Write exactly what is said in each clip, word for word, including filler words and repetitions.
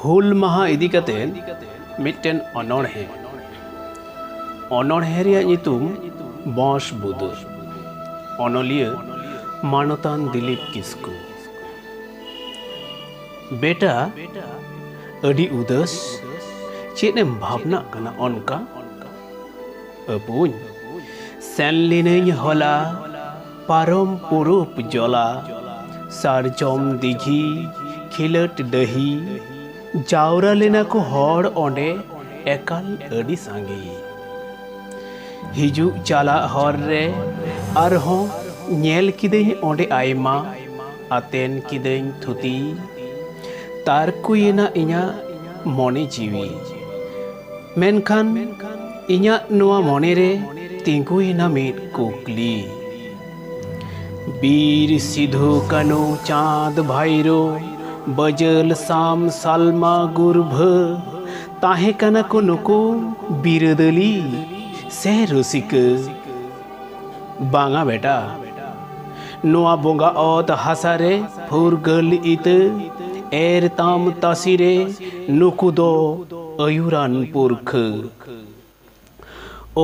ᱦᱩᱞ ᱢᱟᱦᱟ ᱤᱫᱤ ᱠᱟᱛᱮ ᱢᱤᱫᱴᱮᱱ ᱚᱱᱚᱬᱦᱮ᱾ ᱚᱱᱚᱬᱦᱮ ᱨᱮᱭᱟᱜ ᱧᱩᱛᱩᱢ ᱵᱚᱸᱥ ᱵᱩᱫᱟᱹ᱾ ᱚᱱᱚᱞᱤᱭᱟᱹ ᱢᱟᱱᱚᱛᱟᱱ ᱫᱤᱞᱤᱯ ᱠᱤᱥᱠᱩ᱾ ᱵᱮᱴᱟ, ᱟᱹᱰᱤ ᱩᱫᱟᱹᱥ, ᱪᱮᱫ ᱮᱢ ᱵᱷᱟᱵᱽᱱᱟᱜ ᱠᱟᱱᱟ ᱚᱱᱠᱟ? ᱟᱹᱯᱩᱧ, ᱥᱮᱱ ᱞᱤᱱᱟᱹᱧ ᱦᱚᱞᱟ ᱯᱟᱨᱚᱢ ᱯᱩᱨᱩᱵ ᱡᱚᱞᱟ, ᱥᱟᱨᱡᱚᱢ ᱫᱤᱜᱷᱤ ᱠᱷᱤᱞᱟᱹᱴ ᱰᱟᱹᱦᱤ, ᱡᱟᱣᱨᱟ ᱞᱮᱱᱟ ᱠᱚ ᱦᱚᱲ ᱚᱸᱰᱮ ᱮᱠᱟᱞ ᱟᱹᱰᱤ ᱥᱟᱸᱜᱮ᱾ ᱦᱤᱡᱩᱜ ᱪᱟᱞᱟᱜ ᱦᱚᱨ ᱨᱮ ᱟᱨᱦᱚᱸ ᱧᱮᱞ ᱠᱤᱫᱟᱹᱧ ᱚᱸᱰᱮ ᱟᱭᱢᱟ, ᱟᱛᱮᱱ ᱠᱤᱫᱟᱹᱧ ᱛᱷᱩᱛᱤ, ᱛᱟᱨᱠᱩᱭᱮᱱᱟ ᱤᱧᱟᱹᱜ ᱢᱚᱱᱮ ᱡᱤᱣᱤ᱾ ᱢᱮᱱᱠᱷᱟᱱ ᱤᱧᱟᱹᱜ ᱱᱚᱣᱟ ᱢᱚᱱᱮᱨᱮ ᱛᱤᱸᱜᱩᱭᱮᱱᱟ ᱢᱤᱫ ᱠᱩᱠᱞᱤ᱾ ᱵᱤᱨ ᱥᱤᱫᱷᱩ ᱠᱟᱹᱱᱩ ᱪᱟᱸᱫᱽ ᱵᱷᱟᱭᱨᱳ ᱵᱟᱹᱡᱟᱹᱞ ᱥᱟᱢ ᱥᱟᱞᱢᱟ ᱜᱩᱨᱵᱷᱟᱹ ᱛᱟᱦᱮᱸ ᱠᱟᱱᱟ ᱠᱚ ᱱᱩᱠᱩ ᱵᱤᱨᱟᱹᱫᱟᱹᱞᱤ ᱥᱮ ᱨᱩᱥᱤᱠᱟᱹ? ᱵᱟᱝᱟ ᱵᱮᱴᱟ, ᱱᱚᱣᱟ ᱵᱚᱸᱜᱟ ᱚᱛ ᱦᱟᱥᱟ ᱨᱮ ᱯᱷᱩᱨᱜᱟᱹᱞ ᱤᱛᱟᱹ ᱮᱨ ᱛᱟᱢ ᱛᱟᱹᱥᱤ ᱨᱮ ᱱᱩᱠᱩ ᱫᱚ ᱟᱹᱭᱩᱨᱟᱱ ᱯᱩᱨᱠᱷᱟᱹ᱾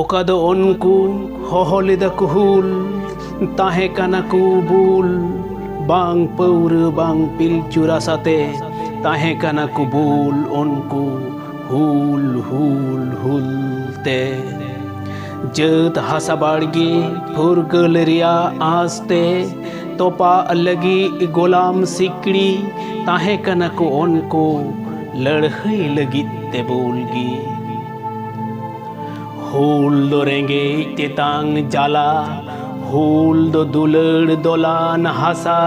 ᱚᱠᱟ ᱫᱚ ᱩᱱᱠᱩ ᱦᱚᱦᱚ ᱞᱮᱫᱟ ᱠᱚ ᱦᱩᱞ, ᱛᱟᱦᱮᱸ ᱠᱟᱱᱟ ᱠᱚ ᱵᱩᱞ, ᱵᱟᱝ ᱯᱟᱹᱣᱨᱟᱹ ᱵᱟᱝ ᱯᱤᱞᱪᱩ ᱨᱟᱥᱟᱛᱮ, ᱛᱟᱦᱮᱸ ᱠᱟᱱᱟ ᱠᱚ ᱵᱩᱞ ᱩᱱᱠᱩ ᱦᱩᱞ ᱦᱩᱞ ᱦᱩᱞ ᱛᱮ᱾ ᱡᱟᱹᱛ ᱦᱟᱥᱟ ᱵᱟᱲᱜᱮ ᱯᱷᱩᱨᱜᱟᱹᱞ ᱨᱮᱭᱟᱜ ᱟᱸᱥ ᱛᱮ, ᱛᱚᱯᱟᱜ ᱞᱟᱹᱜᱤᱫ ᱜᱳᱞᱟᱢ ᱥᱤᱠᱲᱤ, ᱛᱟᱦᱮᱸ ᱠᱟᱱᱟ ᱠᱚ ᱩᱱᱠᱩ ᱞᱟᱹᱲᱦᱟᱹᱭ ᱞᱟᱹᱜᱤᱫ ᱛᱮ ᱵᱩᱞ ᱜᱮ᱾ ᱦᱩᱞ ᱫᱚ ᱨᱮᱸᱜᱮᱡ ᱛᱮᱛᱟᱝ ᱡᱟᱞᱟ, ᱦᱩᱞ ᱫᱚ ᱫᱩᱞᱟᱹᱲ ᱫᱚᱞᱟᱱ ᱦᱟᱥᱟ,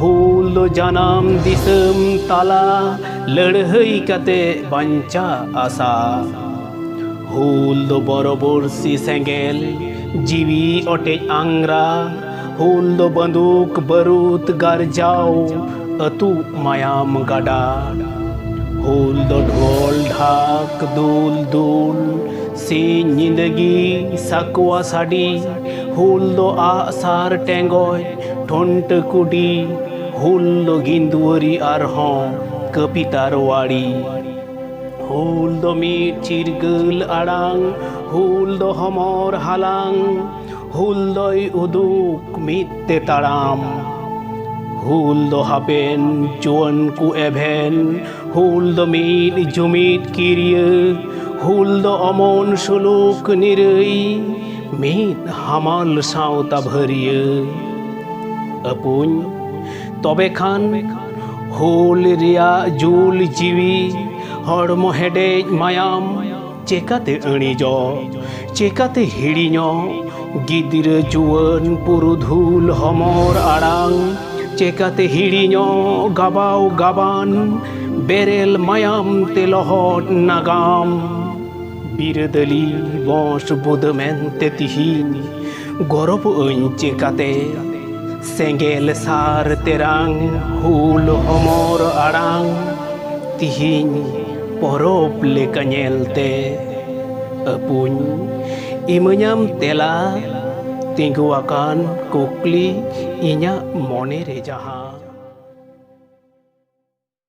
ᱦᱩᱞ ᱫᱚ ᱡᱟᱱᱟᱢ ᱫᱤᱥᱚᱢ ᱛᱟᱞᱟ, ᱞᱟᱹᱲᱦᱟᱹᱭ ᱠᱟᱛᱮ ᱵᱟᱧᱪᱟᱜ ᱟᱥᱟ᱾ ᱦᱩᱞ ᱫᱚ ᱵᱚᱨᱚᱵᱚᱨᱥᱤ ᱥᱮᱸᱜᱮᱞ, ᱡᱤᱣᱤ ᱚᱴᱮᱡ ᱟᱝᱨᱟ, ᱦᱩᱞ ᱫᱚ ᱵᱟᱹᱫᱩᱠ ᱵᱟᱹᱨᱩᱫ ᱜᱟᱨᱡᱟᱣ, ᱟᱹᱛᱩᱜ ᱢᱟᱭᱟᱢ ᱜᱟᱰᱟ᱾ ᱦᱩᱞ ᱫᱚ ᱰᱷᱳᱞ ᱰᱷᱟᱠ ᱫᱩᱞ ᱫᱩᱞ, ᱥᱤᱧ ᱧᱤᱫᱟᱹ ᱜᱮ ᱥᱟᱠᱣᱟ ᱥᱟᱰᱮ᱾ ᱦᱩᱞ ᱫᱚ ᱟᱜ ᱥᱟᱨ ᱴᱮᱸᱜᱚᱡ ᱴᱷᱚᱱᱴᱟᱹ ᱠᱩᱰᱤ᱾ ᱦᱩᱞ ᱫᱚ ᱜᱤᱸᱫᱩᱣᱟᱹᱨᱤ ᱟᱨᱦᱚᱸ ᱠᱟᱹᱯᱤ ᱛᱟᱨᱣᱟᱲᱤ᱾ ᱦᱩᱞ ᱫᱚ ᱢᱤᱫ ᱪᱤᱨᱜᱟᱹᱞ ᱟᱲᱟᱝ, ᱦᱩᱞ ᱫᱚ ᱦᱚᱢᱚᱨ ᱦᱟᱞᱟᱝ, ᱦᱩᱞ ᱫᱚᱭ ᱩᱫᱩᱜ ᱢᱤᱫ ᱛᱮ ᱛᱟᱲᱟᱢ᱾ ᱦᱩᱞ ᱫᱚ ᱦᱟᱯᱮᱱ ᱡᱩᱣᱟᱹᱱ ᱠᱚ ᱮᱵᱷᱮᱱ, ᱦᱩᱞ ᱫᱚ ᱢᱤᱫ ᱡᱩᱢᱤᱫ ᱠᱤᱨᱤᱭᱟᱹ, ᱦᱩᱞ ᱫᱚ ᱚᱢᱚᱱ ᱥᱩᱞᱩᱠ ᱱᱤᱨᱟᱹᱭ, ᱢᱤᱫ ᱦᱟᱢᱟᱞ ᱥᱟᱶᱛᱟ ᱵᱷᱟᱹᱨᱤᱭᱟᱹ᱾ ᱟᱹᱯᱩᱧ, ᱛᱚᱵᱮ ᱠᱷᱟᱱ ᱦᱩᱞ ᱨᱮᱭᱟᱜ ᱡᱩᱞ ᱡᱤᱣᱤ, ᱦᱚᱲᱢᱚ ᱦᱮᱰᱮᱡ ᱢᱟᱭᱟᱢ ᱪᱮᱠᱟᱛᱮ ᱟᱹᱬᱤᱡᱚᱜ, ᱪᱮᱠᱟᱛᱮ ᱦᱤᱲᱤᱧᱚᱜ? ᱜᱤᱫᱽᱨᱟᱹ ᱡᱩᱣᱟᱹᱱ ᱯᱩᱨᱩᱫᱷᱩᱞ ᱦᱚᱢᱚᱨ ᱟᱲᱟᱝ ᱪᱮᱠᱟᱛᱮ ᱦᱤᱲᱤᱧᱚᱜ? ᱜᱟᱵᱟᱣ ᱜᱟᱵᱟᱱ ᱵᱮᱨᱮᱞ ᱢᱟᱭᱟᱢ ᱛᱮ ᱞᱚᱦᱚᱫ ᱱᱟᱜᱟᱢ᱾ ᱵᱤᱨᱟᱹᱫᱟᱹᱞᱤ ᱵᱚᱸᱥ ᱵᱩᱫᱟᱹ ᱢᱮᱱᱛᱮ ᱛᱤᱦᱤᱧ ᱜᱚᱨᱚᱵᱚᱜ ᱟᱹᱧ ᱪᱮᱠᱟᱛᱮ? ᱥᱮᱸᱜᱮᱞ ᱥᱟᱨ ᱛᱮᱨᱟᱝ ᱦᱩᱞ ᱦᱚᱢᱚᱨ ᱟᱲᱟᱝ ᱛᱤᱦᱤᱧ ᱯᱚᱨᱚᱵᱽ ᱞᱮᱠᱟ ᱧᱮᱞᱛᱮ᱾ ᱟᱹᱯᱩᱧ, ᱤᱢᱟᱹᱧᱟᱢ ᱛᱮᱞᱟ ᱛᱤᱸᱜᱩ ᱟᱠᱟᱱ ᱠᱩᱠᱞᱤ ᱤᱧᱟᱹᱜ ᱢᱚᱱᱮ ᱨᱮ ᱡᱟᱦᱟᱸ᱾